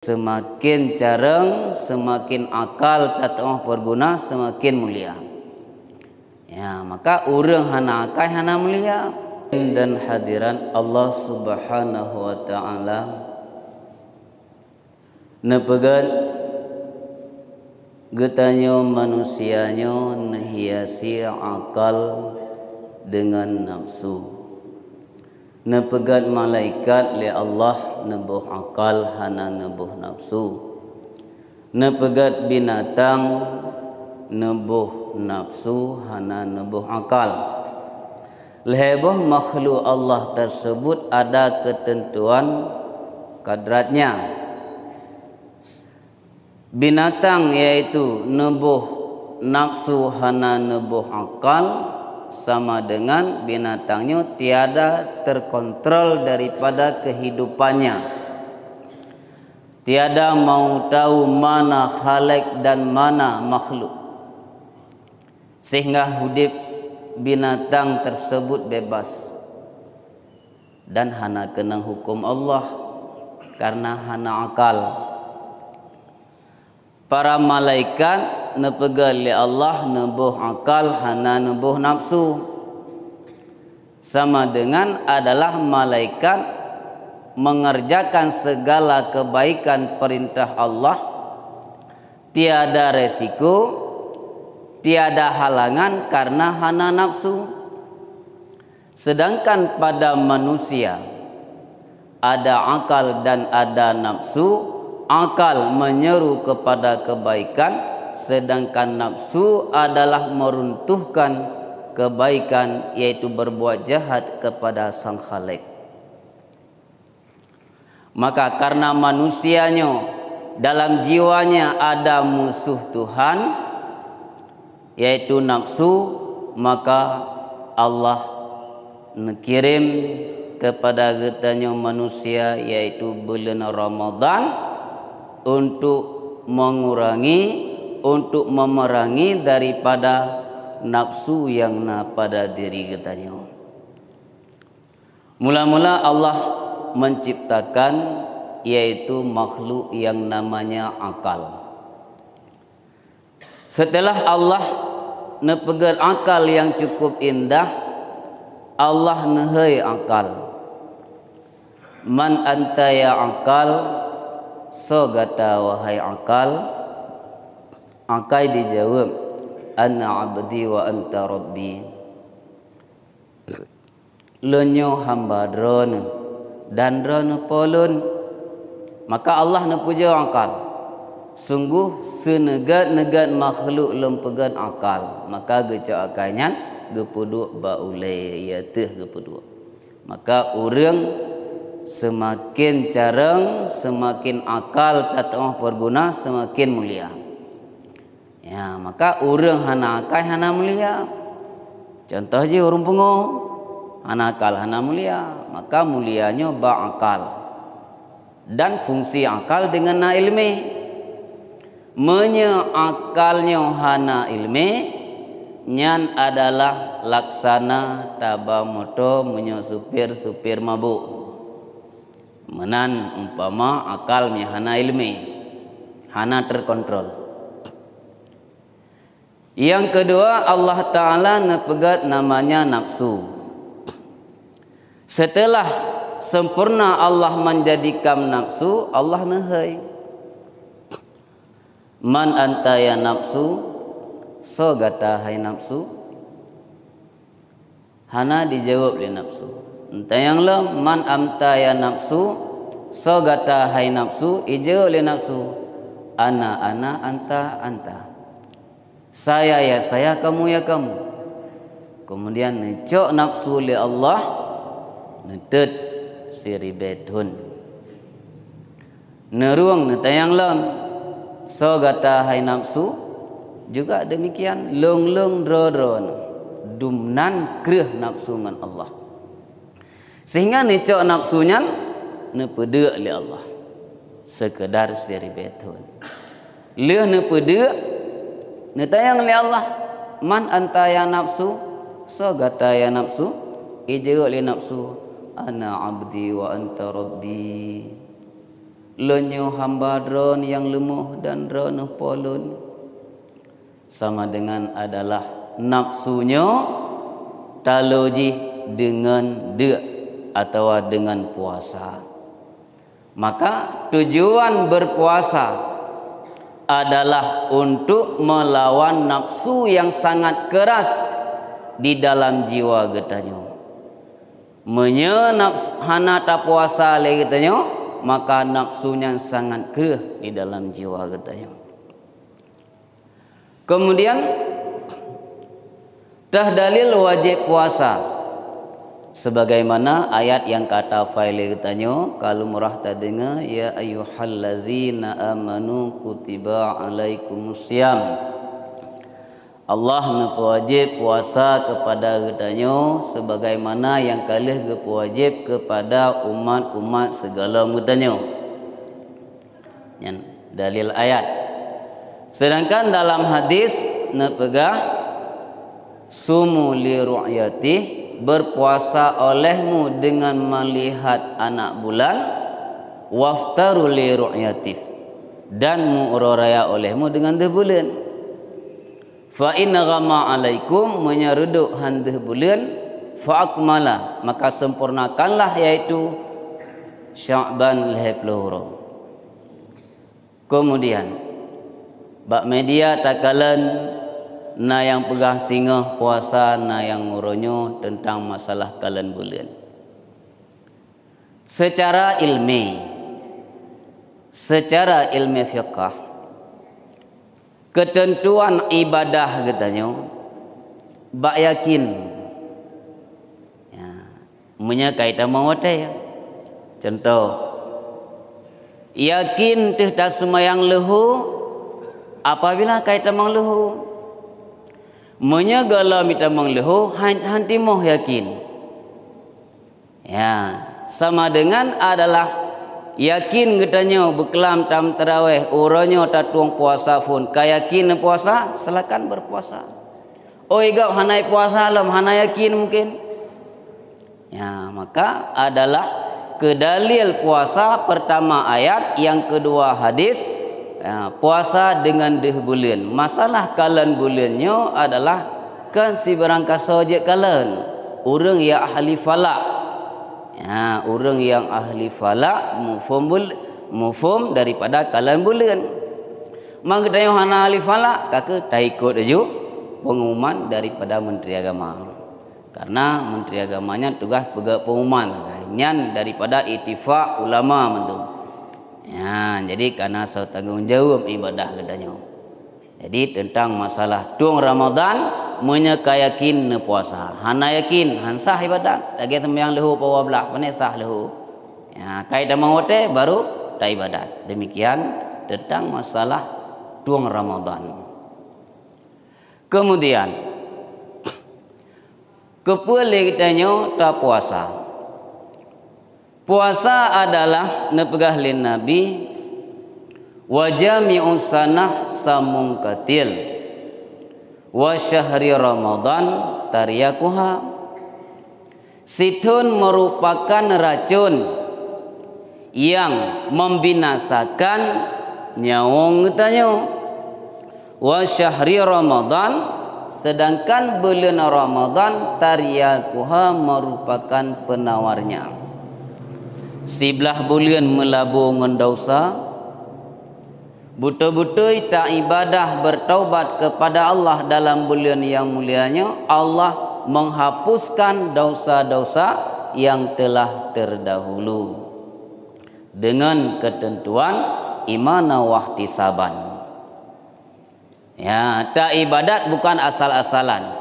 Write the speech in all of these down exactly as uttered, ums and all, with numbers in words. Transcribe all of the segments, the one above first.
Seumaken carông, seumaken akal tatu'oh peuguna, seumaken mulia. Ya, maka ureuëng hana akai hana mulia. Dan hadirat Allah Subhanahu wa Ta'ala neupeugét geutanyoe manusia nyoe neuhiasi akal deungon nafsu. Neupeugét malaikat lé Allah neuboh akal hana neuboh nafsu. Neupeugét binatang neuboh nafsu hana neuboh akal. Lhée boh makhluk Allah tersebut ada ketentuan kadratnya. Binatang yaitu neuboh nafsu hana neuboh akal sama dengan binatang nyoe tiada terkontrol daripada kehidupannya. Tiada mau tahu mana khalek dan mana makhluk. Sehingga udeb binatang tersebut bebas dan hana keunong huköm Allah karena hana akal. Para malaikat neupeugét lé Allah neuboh akal hana neuboh nafsu. Sama dengan adalah malaikat mengerjakan segala kebaikan perintah Allah, tiada resiko, tiada halangan karena hana nafsu. Sedangkan pada manusia ada akal dan ada nafsu. Akal menyeru kepada kebaikan, sedangkan nafsu adalah meruntuhkan kebaikan, yaitu berbuat jahat kepada Sang Khalek. Maka karena manusia nyoe dalam jiwanya ada musuh Tuhan, yaitu nafsu, maka Allah neukirim kepada geutanyoe manusia, yaitu buleuen Ramadhan, untuk mengurangi, untuk memerangi daripada nafsu yang na pada diri geutanyoe. Mula-mula Allah menciptakan, yaitu makhluk yang namanya akal. Setelah Allah neupeugét akal yang cukup indah, Allah neuhôi akal. "Man anta ya akal?" Soe gata, wahai akal? Akai dijaweueb, "Ana abdi wa anta rabbi." Lôn nyoe hamba Droeneueh, dan Droeneueh Po lôn. Maka Allah neupujoe akal. Sunggoh seuneugét-neugét makhluk lôn peugét akal, maka geucok akai nyan geupeuduek bak ulée, i ateueh geupeuduek. Maka ureuëng seumaken carông, seumaken akal tatu'oh peuguna, seumaken mulia. Ya, maka ureuëng hana akai hana mulia. Contoh jih ureuëng pungo, hana akal hana mulia, maka mulia nyoe bak akal. Dan fungsi akal deungon na iéleumé. Meunyoe akal nyoe hana iéleumé, nyan adalah laksana taba moto meunyoe supir-supir mabök. Meunan umpama akal nyang hana iéleumé, hana terkontrol. Nyang keudua, Allah Ta'ala neupeugét namanya nafsu. Setelah sempurna Allah menjadikan nafsu, Allah neuhôi, "Man anta ya nafsu?" Soe gata, hai nafsu? Hana dijaweueb lé nafsu. Tanyong lom, "Man anta ya nafsu?" Soe gata, hai nafsu? Ijaweueb lé nafsu, "Ana, ana, anta, anta." "Saya, ya saya, kamu, ya kamu." Kemudian neucok nafsu lé Allah, neutot siribée thon. Neurueng neutanyong lom, "Soe gata, hai nafsu?" Juga demikian, lôn-lôn droe-droe nyoe, dumnan kreueh nafsu ngon Allah. Sehingga neucok nafsu nyan neupeuduek lé Allah, seukeudar siribée thon. Lheueh neupeuduek, neutanyong lé Allah, "Man anta ya nafsu?" Soe gata, ya nafsu? Ijaweueb lé nafsu, "Ana abdi wa anta rabbi." Lôn nyoe hamba Droe nyang leumoh dan Droeneuh po lôn. Sama dengan adalah nafsu nyoe talo jih deungon deuk atawa deungon puasa. Maka tujuan berpuasa adalah untuk melawan nafsu yang sangat keras di dalam jiwa geutanyoe. Meunyoe nafs-, hana tapuasa lé geutanyoe, maka nafsu nyan sangat kreueh di dalam jiwa geutanyoe. Kemudian, teuh dalil wajéb puasa. Sebagaimana ayat nyang ka tafai lé geutanyoe, ka lumrah tadeungoe, "Ya ayyuhallazina amanu kutiba alaikumusiyam." Allah neupeuwajéb puasa keupada geutanyoe sebagaimana nyang ka lheueh geupeuwajéb keupada umat-umat sigohlom geutanyoe. Nyan dalil ayat. Sedangkan dalam hadis neupeugah, "Sumu li ru'yatih," berpuasa olehmu dengan melihat anak bulan, "waftaru li ru'yatih," dan meuuroe raya olehmu dengan deuh buleuen. "Fa in ghama alaikum," meunyoe reudok han deuh buleuen, "fa akmala," maka sempurnakanlah, yaitu Sya'ban lhée ploh uroe. Kemudian, bak media takalon na nyang peugah singoh puasa, na nyang uroe nyoe teuntang masalah kalon buleuen. Secara ilmi, secara ilmi fiqah, keuteuntuan ibadah geutanyoe bak yakin. Ya, meunyoe ka itamong watée, ya. Contoh, yakin teuh taseumayang leuhô apabila ka itamong leuhô. Meunyoe gohlom itamong leuhô, han, han timoh yakin. Ya, sama dengan adalah yakin geutanyoe beuklam tam tarawéh, uroe nyoe tatueng puasa phon, ka yakin puasa, silakan berpuasa. Oi, gob hana puasa lom, hana yakin mungkin. Ya, maka adalah keu dalil puasa pertama ayat, yang kedua hadis, ya, puasa dengan deuh buleuen. Masalah kalon buleuen nyoe adalah kan sibarang kasoe jeuet kalon. Ureuëng nyang ahli falak. Ya, ureuëng nyang ahli falak muphom bul-, muphom daripada kalon buleuen. Maka geutanyoe hana ahli falak, ka keuh taikot laju pengumuman daripada Menteri Agama. Karena Menteri Agama nyan tugaih peugah pengumuman. Nyan daripada ittifak ulama mandum. Ya, jadi kana soe tanggong jaweueb ibadah geutanyoe. Jadi, teuntang masalah tueng Ramadan, meunyoe ka yakin neupuasa, hana yakin, han sah ibadat. Lagée seumayang leuhô poh dua belas, pane sah leuhô. Ya, ka itamong watée, baru taibadat. Demikian teuntang masalah tueng Ramadan. Kemudian, keupeue lé geutanyoe tapuasa? Puasa adalah, neupeugah lé Nabi, "Wa jami'us sanah samun qatil, wa syahri Ramadan taryakuha." Sithon merupakan racun yang membinasakan nyawöng geutanyoe. Wa syahri Ramadan, sedangkan buleuen Ramadan, taryakuha, merupakan penawarnya. Siblaih buleuen meulabo ngon desya, beutôi-beutôi taibadah, bertaubat kepada Allah dalam buleuen nyang mulia nyoe, Allah menghapuskan desya-desya yang telah terdahulu dengan ketentuan imanan wahtisaban. Ya, taibadat bukan asal-asalan.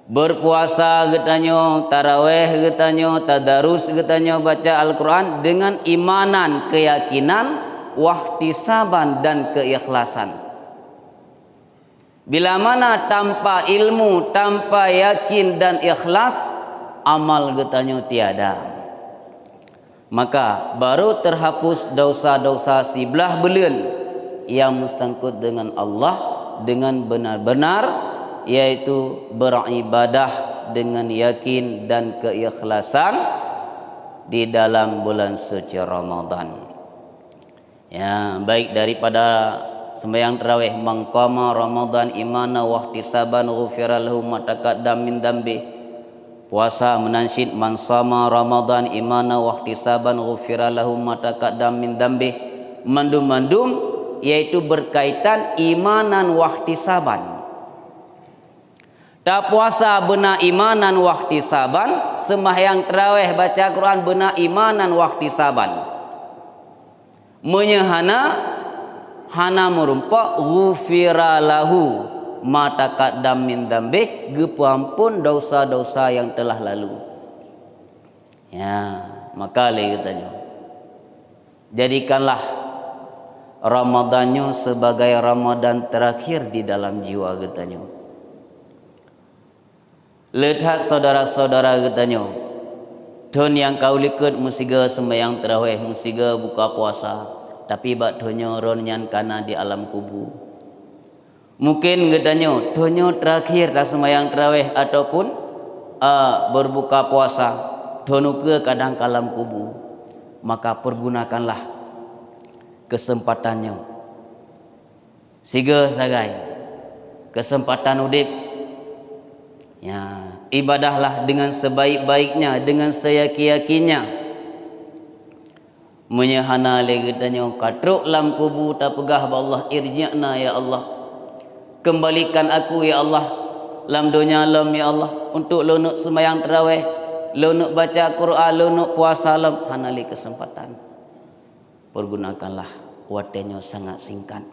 Berpuasa geutanyoe, tarawéh geutanyoe, tadarus geutanyoe, baca Al-Quran dengan imanan, keyakinan, wahtisaban, dan keikhlasan. Bila mana tanpa ilmu, tanpa yakin dan ikhlas, amal geutanyoe tiada. Maka, baru terhapus desya-desya siblaih buleuen yang meusangkot dengan Allah dengan benar-benar, yaitu beribadah dengan yakin dan keikhlasan di dalam bulan suci Ramadan. Ya, baik daripada sembahyang tarawih, "Man qama Ramadan imana wahtisaban ghufira lahu ma taqaddam min dzambih." Puasa meunan cit, "Man shama Ramadan imana wahtisaban ghufira lahu ma taqaddam min dzambih." Mandum-mandum yaitu berkaitan imanan wahtisaban. Tapuasa beuna imanan wahtisaban, sembahyang tarawih, baca Quran beuna imanan wahtisaban. Meunyoe hana, hana meurumpok, ghufira lahu ma taqaddam min dzambih, geupeuampon dosa-dosa nyang teulah lalu. Ya, maka lé geutanyoe, jadikanlah Ramadan nyoe sebagai Ramadan terakhir di dalam jiwa geutanyoe. Le that syedara-syedara geutanyoe, thon nyang ka u likot meusigoe sembahyang tarawih, meusigoe buka puasa, tapi bak thon nyoe droeneuh nyan ka na di alam kubu. Mungken geutanyoe thon nyoe terakhir taseumbahyang tarawih ataupun, a, berbuka puasa, thon ukeue kadang ka lam kubu. Maka pergunakanlah kesempatan nyoe. Sigoe sagai kesempatan udeb. Ya, ibadahlah dengan sebaik-baiknya, dengan seyakin-yakinnya. Meunyoe hana lé geutanyoe ka trok lam kubu tapeugah bak Allah, "Irji'na ya Allah, kembalikan aku ya Allah, lam donya lom ya Allah, untuk lôn neuk seumbahyang tarawih, lôn neuk baca Quran, lôn neuk puasa lom." Hana lé keuseumpatan. Pergunakanlah watée nyoe sangat singkat.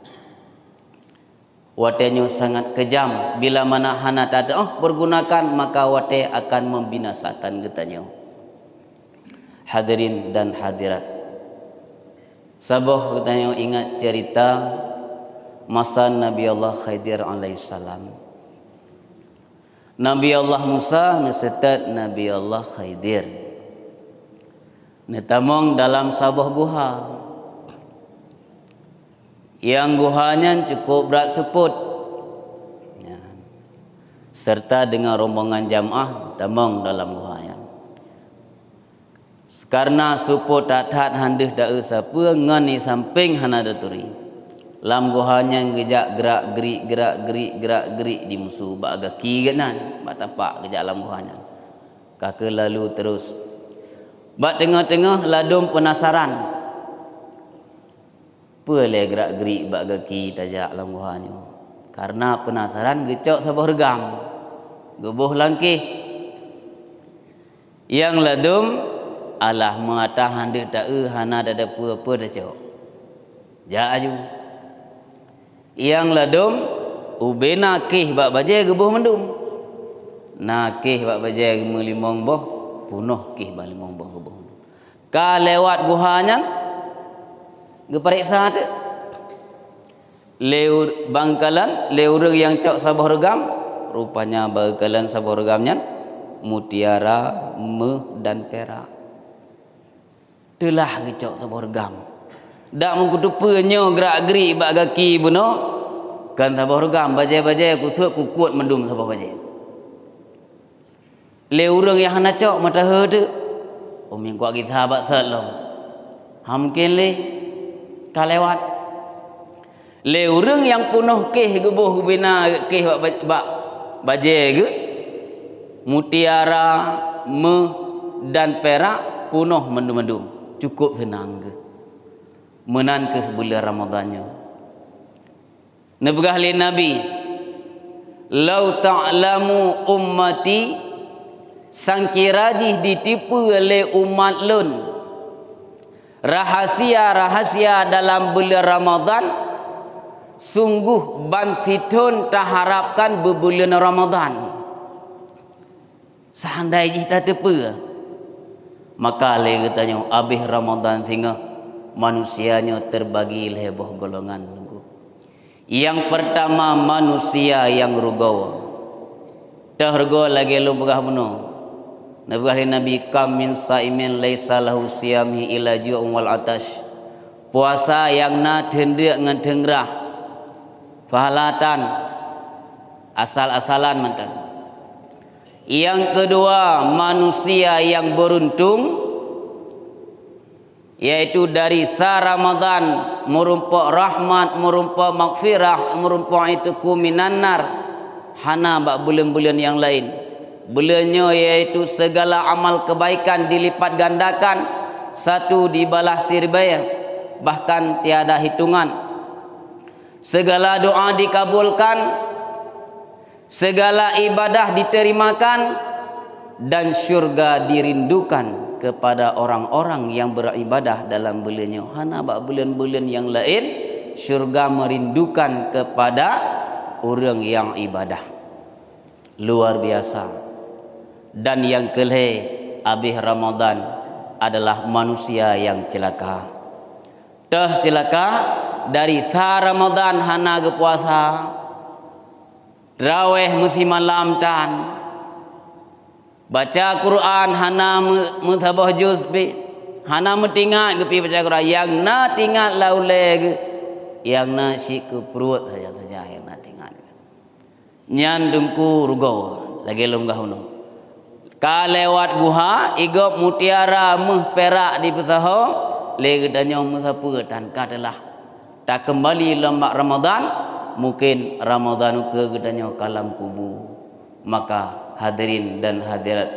Watée nyoe sangat keujam, bila mana hana tateuoh pergunakan, maka watée akan membinasakan geutanyoe. Hadirin dan hadirat, saboh geutanyoe ingat cerita masa Nabi Allah Khidir alaihissalam. Nabi Allah Musa neuseutôt Nabi Allah Khidir neutamong dalam saboh guha. Nyang guha nyan cukup brat seupôt, ya, serta deungon rombongan jamaah tamong dalam guha nyan. Kareuna seupôt that-that han deuh taeu sapeue ngon di sampéng hana taturi. Lam guha nyan geujak grak-gerik, grak-gerik, grak-gerik di musu bak gaki geunan, bak tapak geujak lam guha nyan. Ka keuh lalu terus. Bak teungoh-teungoh ladôm peunasaran. Peue lé grak-gerik bak gaki tajak lam guha nyoe? Kareuna peunasaran geucok saboh reugam, geuboh lam kéh. Nyang ladôm alah meungatah han deuh taeu hana tateupeue peue tacok. Jak aju. Nyang ladôm ubé na kéh bak bajée geuboh mandum. Na kéh bak bajée geumeulimong boh, peunoh kéh bak limong boh geuboh mandum. Ka lewat guha nyan, geupareksa teuk. Lé u-, bangkalan, lé ureuëng nyang cok saboh reugam, rupanya bangkalan saboh reugam nyan mutiara, méuh, dan pirak. Teulah geucok saboh reugam. Dak meukeuteupeue nyoe grak-gerik bak gaki bunoe, kan saboh reugam, bajée-bajée kusot kukuet mandum saboh bajée. Lé ureuëng nyang hana cok mata he teuk, "Oh, meukuak gisa bak sot lom." Hana mungken lé, ka lewat. Lé ureuëng nyang peunoh kéh geuboh ubé na kéh bak, bak bajée geuh, mutiara, méuh, dan pirak peunoh mandum-mandum, cukup seunang geuh. Meunan kheueh buleuen Ramadhan nyoe. Neupeugah lé Nabi, "Lau ta'lamu ummati, sangkira jih jiteupeue lé umat lôn rahasia-rahasia dalam buleuen Ramadhan, sungguh ban sithon taharapkan beubuleuen Ramadhan." Seandai jih tateupeue, maka lé geutanyoe abéh Ramadhan singoh, manusia nyoe teubagi lhée boh golongan teungku. Nyang peurtama, manusia nyang rugoe. Teuh rugoe lagée lôn peugah bunoe. Neupeugah lé Nabi, "Kam min saimin laisa lahu siyamihi illa ju'un wal atash." Puasa nyang na theun deuk ngon theun grah. Pahala tan, asal-asalan mantong. Nyang keudua, manusia nyang beuruntung, yaitu dari sa Ramadan, meurumpok rahmat, meurumpok maghfirah, meurumpok itqu minan nar, hana bak buleuen-buleuen nyang laén. Buleuen nyoe yaitu segala amal kebaikan dilipat gandakan, satu dibalah siribèe, bahkan tiada hitungan. Segala doa dikabulkan, segala ibadah diterimakan, dan syurga dirindukan kepada orang-orang yang beribadah dalam buleuen nyoe. Hana bak buleuen-buleuen nyang laén, syurga merindukan kepada ureuëng yang ibadah. Luar biasa. Dan nyang keulhèe, abéh Ramadan adalah manusia yang celaka. Teuh celaka, dari sa Ramadan hana geupuasa, traweh meusimalam tan, baca Quran hana meu-, meusaboh juz pih, hana meutingat geupi baca Quran, nyang na tingat lam ulèe geuh, nyang na syiek keu pruet saja-saja nyang na tingat. Nyan teungku rugoe, lagèe lôn peugah bunoe. Ka lewat guha, i gob mutiara, meuh, pirak dipeusaho, lé geutanyoe meusapeue tan ka teulah. Takeumbali lom bak Ramadan, mungken Ramadan ukeue geutanyoe ka lam kubu. Maka hadirin dan hadirat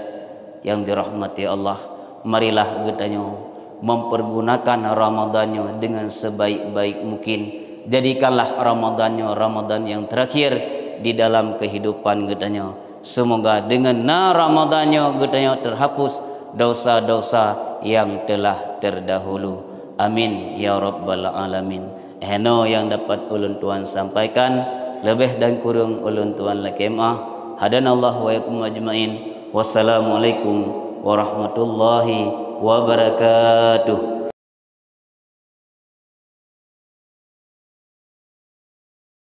yang dirahmati Allah, marilah geutanyoe mempergunakan Ramadan nyoe dengan sebaik-baik mungkin. Jadikanlah Ramadan nyoe Ramadan yang terakhir di dalam kehidupan geutanyoe. Semoga dengan na Ramadan nyoe geutanyoe terhapus dosa-dosa yang telah terdahulu. Amin ya rabbal alamin. Henoe nyang dapat ulôn tuan sampaikan, leubeh dan kureueng ulôn tuan lakèe meu'ah. Hadanallahu wa iyyakum ajmain. Wassalamualaikum warahmatullahi wabarakatuh.